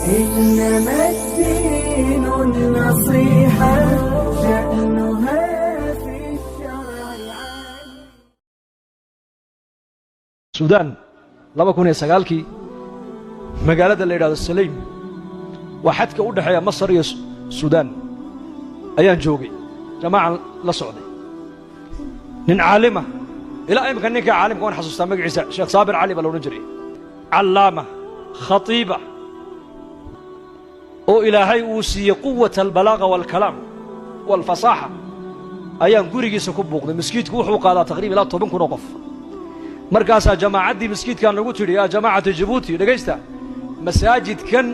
إنما الدين النصيحة شأنها في الشرع العالي. Suudaan 2009-kii, magaalada la yidhahdo Saleym, waa xadka u dhexeeya Masar iyo Suudaan, ayaan joogay, jamaacan la socday. Nin caalima, ilaa imika ninka caalimka waan xasuustaa magaciisa, Sheekh Saabir Cali baa la odhan jiray, callaama khatiiba oo Ilaahay uu siiyey quwata albalaaga waalkalaam waalfasaaxa, ayaan gurigiisa ku buuqday. Maskiidku wuxuu qaadaa taqriiban ilaa 10,000 oo qof. Markaasaa jamaacaddii maskiidkan lagu tidhi: "Yaa jamaacata Jabuuti, dhegaysta, masaajidkan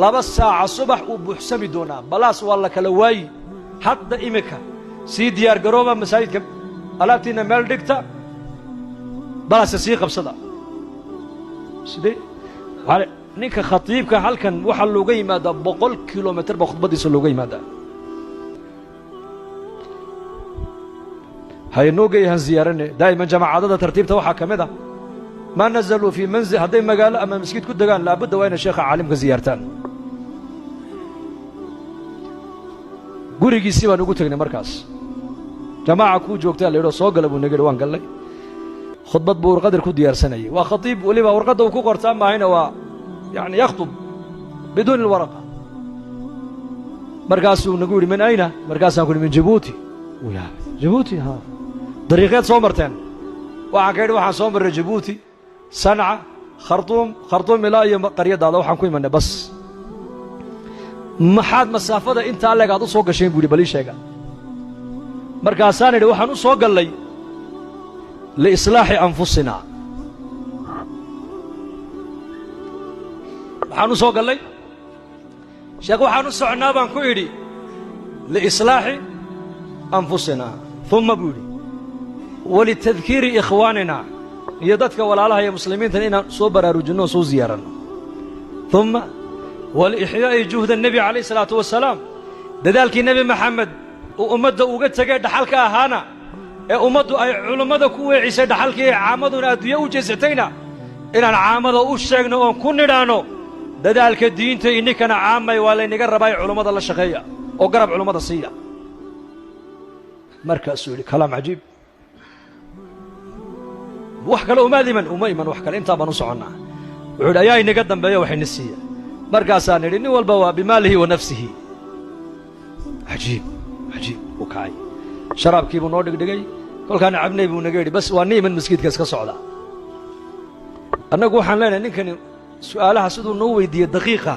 2 saaca subax uu buuxsami doonaa, balaas waa la kala waayi. Hadda iminka sii diyaar garooba, masaajidka alaabtiinna meel dhigta, balaase sii qabsada." Sidee ninka khatiibka halkan waxaa looga yimaadaa 100 kilomitir baa khudbaddiisa looga yimaadaa. Haynoo geeyahan ziyaarane. Daa'iman jamaacadada tartiibta waxaa ka mid ah maa nazaluu fii manzil, hadday magaalo ama maskiid ku degaan, laabudda waa inay sheekha caalimka ziyaartaan. Gurigiisii baan ugu tegnay. Markaas jamaaca kuu joogtaa la yidho, soo gala buu naga yidhi. Waan gallay. Khudbad buu warqadir ku diyaarsanayay. Waa khatiib weliba, warqadda uu ku qortaa maahayna, waa yani yakhtub biduuni alwaraqa. Markaasuu nagu yidhi: "Min ayna?" Markaasaan ku yidhi: "Min Jabuuti." Wuu yaabay. "Jabuuti? Ha, dariiqeed soo marteen?" Waxaan ka yidhi: "Waxaan soo marray Jabuuti, Sanca, Khartuum, Khartuum ilaa iyo qaryadaada waxaan ku imanay bas." "Maxaad masaafada intaa leeg aad u soo gasheen?" buu yidhi. "Bal ii sheega." Markaasaan idhi: "Waxaan u soo gallay liislaaxi anfusina. Maxaan u soo gallay, sheekh? Waxaan u soconnaa," baan ku idhi, "liislaaxi anfusina." Uma buu yidhi: "Walitadkiiri ikhwaanina," iyo dadka walaalaha iyo muslimiintan inaan soo baraarujinno oo soo ziyaaranno. Uma waliixyaa'i juhda nebi calayh isalaatu wasalaam, dadaalkii Nebi Maxamed uu ummadda uga tegay dhaxalka ahaana, ee ummaddu ay culummada ku weecisay dhaxalkii, ee caamaduna adduunye u jeesatayna, inaan caamada u sheegno oon ku nidhaanno: dadaalka diinta ininkana caamay waa laynaga rabaa, culummada la shaqeeya oo garab culummada siiya. Markaasuu yidhi: "Kalaam cajiib, wax kale umaad iman?" "Uma iman wax kale, intaa baan u soconnaa." Wuxuu yidhi: "Ayaa inaga dambeeya waxayna siiya?" Markaasaan nidhi: "Nin walba waa bimaalihi wa nafsihi." Cajiib, cajiib. Uu kacay, sharaabkii buu noo dhigdhigay. Kolkaana cabnay buu naga yidhi: "Bas, waa ni iman maskiidka, iska socda." Annagu waxaan leenahay ninkani su'aalaha siduu noo weydiiyey daqiiqa,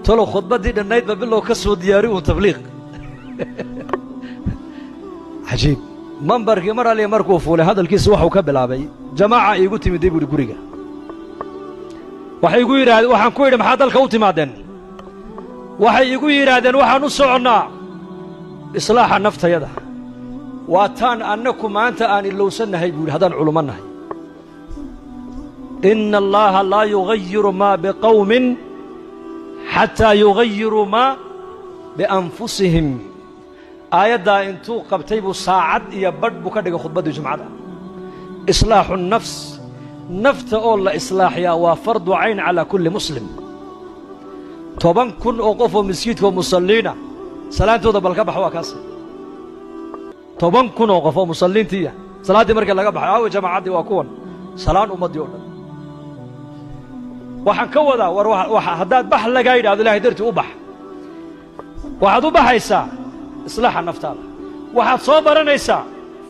talow khudbaddii dhannaydba bilow ka soo diyaari uun tabliiq. Cajiib. Mambarkii mar alliya markuu fuulay, hadalkiisa waxuu ka bilaabay: "Jamaaca iigu timiday," buu yidhi, "guriga. Waxay igu yidhaahdeen, waxaan ku yidhi: 'Maxaad dalka u timaadeen?' Waxay igu yidhaahdeen: 'Waxaan u soconnaa islaaxa naftayada. Waa taan annaku maanta aan ilowsannahay,' buu yidhi, 'haddaan culummo nahay. Inna allaaha laa yugayiru maa biqawmin xataa yugayiruu maa bianfusihim." Aayaddaa intuu qabtay buu saacad iyo badh buu ka dhigay khudbaddii jumcada. Islaaxu nafs, nafta oo la islaaxiyaa, waa fardu cayn calaa kulli muslim. 10,000 oo qof oo maskiidka oo musalliina salaantooda bal ka bax, waa kaas. 10,000 oo qof oo musalliintiiya salaaddii markii laga baxay, aawe jamaacaddii? Waa kuwan salaan ummaddii oo dhan. Waxaan ka wadaa, war haddaad bax lagaa yidhahdo, Ilahay dartii u bax. Waxaad u baxaysaa islaaxa naftaada, waxaad soo baranaysaa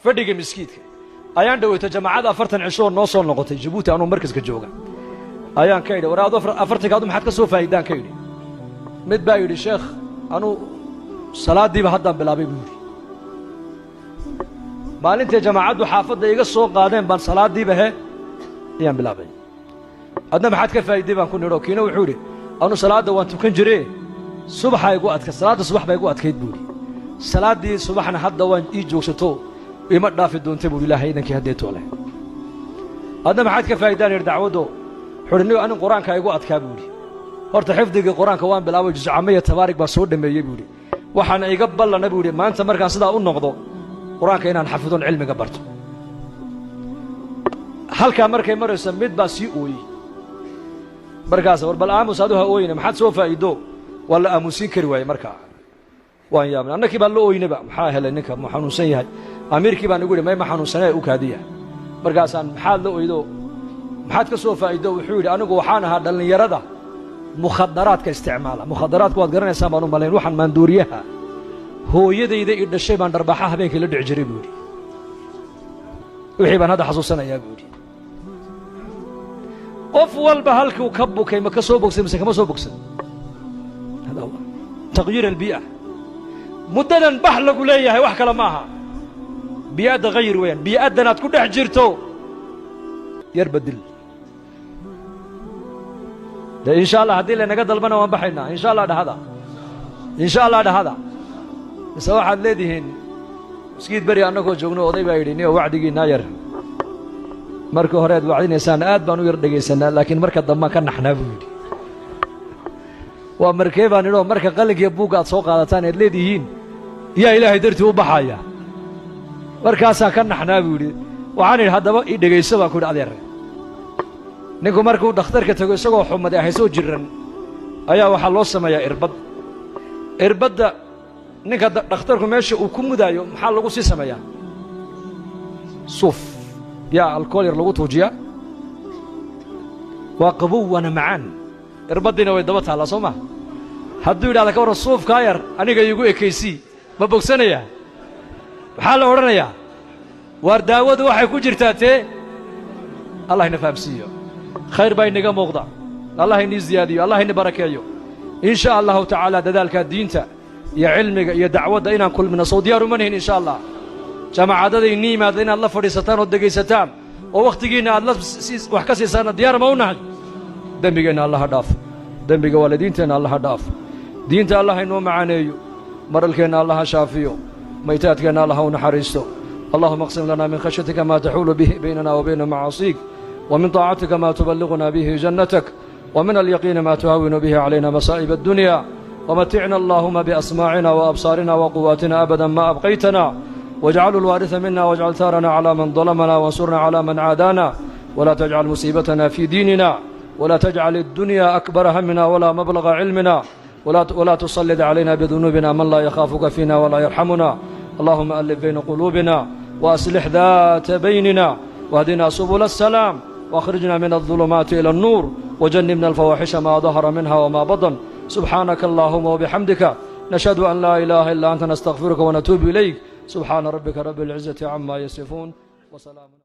fadhiga miskiidka. Ayaan dhoweyto jamaacadda 40 cisho oo noo soo noqotay Jabuuti, anuu markaska jooga, ayaan ka idhi: "War adu afartanka adu maxaad ka soo faa'iidaan?" Ka idhi. Mid baa yidhi: "Sheekh, anuu salaaddiiba haddaan bilaabay," buu yidhi. "Maalintay jamaacaddu xaafadda iga soo qaadeen baan salaaddiiba he ayaan bilaabay." "Adna maxaad ka faa'iiday?" baan ku nidho. Kiina wuxuu yidhi: "Anu salaadda waan tukan jiree, subaxaa igu adka, salaadda subax baa igu adkayd," buu yidhi. "Salaaddii subaxna hadda waan ii joogsato, ima dhaafi doontay," buu Ilaahay idankii haddee toole. "Adna maxaad ka faa'iidaan?" yidhi dacwaddo. Wuxuu yidhi: "Anin qur-aankaa igu adkaa," buu yidhi. "Horta xifdigii qur-aanka waan bilaabay, juscamaya tabaarig baan soo dhammeeyey," buu yidhi. "Waxaana iga ballana," buu yidhi, "maanta markaan sidaa u noqdo qur-aanka inaan xafidon, cilmiga barto." Halkaa markay marayso, mid baa sii ooyey. Markaas war bal aamus adu ha ooyne, maxaad soo faa'iido? Waa la aamusiin kari waayey. Markaa waan yaabnay, annakii baan la ooynaba, maxaa helay ninka, ma xanuunsan yahay? Amiirkii baan igu yidhi, may, ma xanuunsanee, u kaadiya. Markaasaan, maxaad la oydo, maxaad ka soo faa'iido? Wuxuu yidhi, anigu waxaan ahaa dhallinyarada mukhadaraadka isticmaala. Mukhadaraadka waad garanaysaan baan u malayn, waxaan maandooriyaha. Hooyadayda i dhashay baan dharbaaxa habeenkii la dhici jiray, buu yidhi. Wixii baan hadda xasuusanayaa, buu yidhi. Qof walba halkuu ka bukay ma ka soo bogsay mise kama soo bogsan? Hada huwa taqyiir albii'a. Muddadan bax lagu leeyahay wax kale ma aha, bii'adda hayir weeyaan. Bii'addan aad ku dhex jirto yar bedel de. Insha Allah, haddii laynaga dalbana waan baxaynaa. Insha Allah dhahada, insha Allah dhahada. Mise waxaad leedihiin miskiid beri annagoo joogno, oday baa yidhi, niyo wacdigiinaa yar marka hore aad wacdinaysaan aad baan u yar dhegaysanaa, laakiin marka dambaan ka naxnaa, buu yidhi. Waa markee, baan idhoo? Marka qalinkiiyo buugga aad soo qaadataan ead leedihiin yaa Ilaahay dartii u baxaya, markaasaan ka naxnaa, buu yidhi. Waxaan idhi, haddaba ii dhegayso, baan ku yidhi, adeer. Ninku markuu dhakhtarka tago isagoo xumaday ahaysoo jiran ayaa waxaa loo sameeyaa irbad. Irbadda ninka dhakhtarku meesha uu ku mudaayo maxaa lagu sii sameeyaa? Suuf yaa alkool yar lagu tuujiyaa. Waa qabow waana macaan. Irbaddiina way daba taallaa, soo ma? Hadduu yidhahda, ka warran suufkaa yar aniga iigu ekaysii, ma bogsanayaa? Maxaa la odhanayaa? Waar daawadu waxay ku jirtaa tee. Allah ina fahamsiiyo. Khayr baa inaga muuqda. Allah inii ziyaadiyo, Allah ini barakeeyo. In sha Allahu tacaala, dadaalkaa diinta iyo cilmiga iyo dacwadda inaan kulmino sow diyaar uma nihin? Insha Allah, jaamacadada inii yimaada inaad la fadhiisataan oo degaysataan oo wakhtigiinna aad la wax ka siisaanna diyaar ma u nahay? Dembigeenna Allaha dhaaf, dembiga waalidiinteenna Allaha dhaaf, diinta Allah inoo macaaneeyo, maralkeenna Allaha shaafiyo, maytaadkeenna Allaha u naxariisto. اللهم اقسم لنا من خشيتك ما تحول به بيننا وبين معاصيك، ومن طاعتك ما تبلغنا به جنتك، ومن اليقين ما تهون به علينا مصائب الدنيا. ومتعنا اللهم بأسماعنا وأبصارنا وقواتنا أبدا ما أبقيتنا، واجعله الوارث منا، واجعل ثارنا على من ظلمنا، وانصرنا على من عادانا، ولا تجعل مصيبتنا في ديننا، ولا تجعل الدنيا أكبر همنا ولا مبلغ علمنا، ولا تسلط علينا بذنوبنا من لا يخافك فينا ولا يرحمنا. اللهم ألف بين قلوبنا وأصلح ذات بيننا، واهدنا سبل السلام، واخرجنا من الظلمات إلى النور، وجنبنا الفواحش ما ظهر منها وما بطن. سبحانك اللهم وبحمدك، نشهد أن لا إله إلا أنت، نستغفرك ونتوب إليك. سبحان ربك رب العزة عما يصفون وسلام.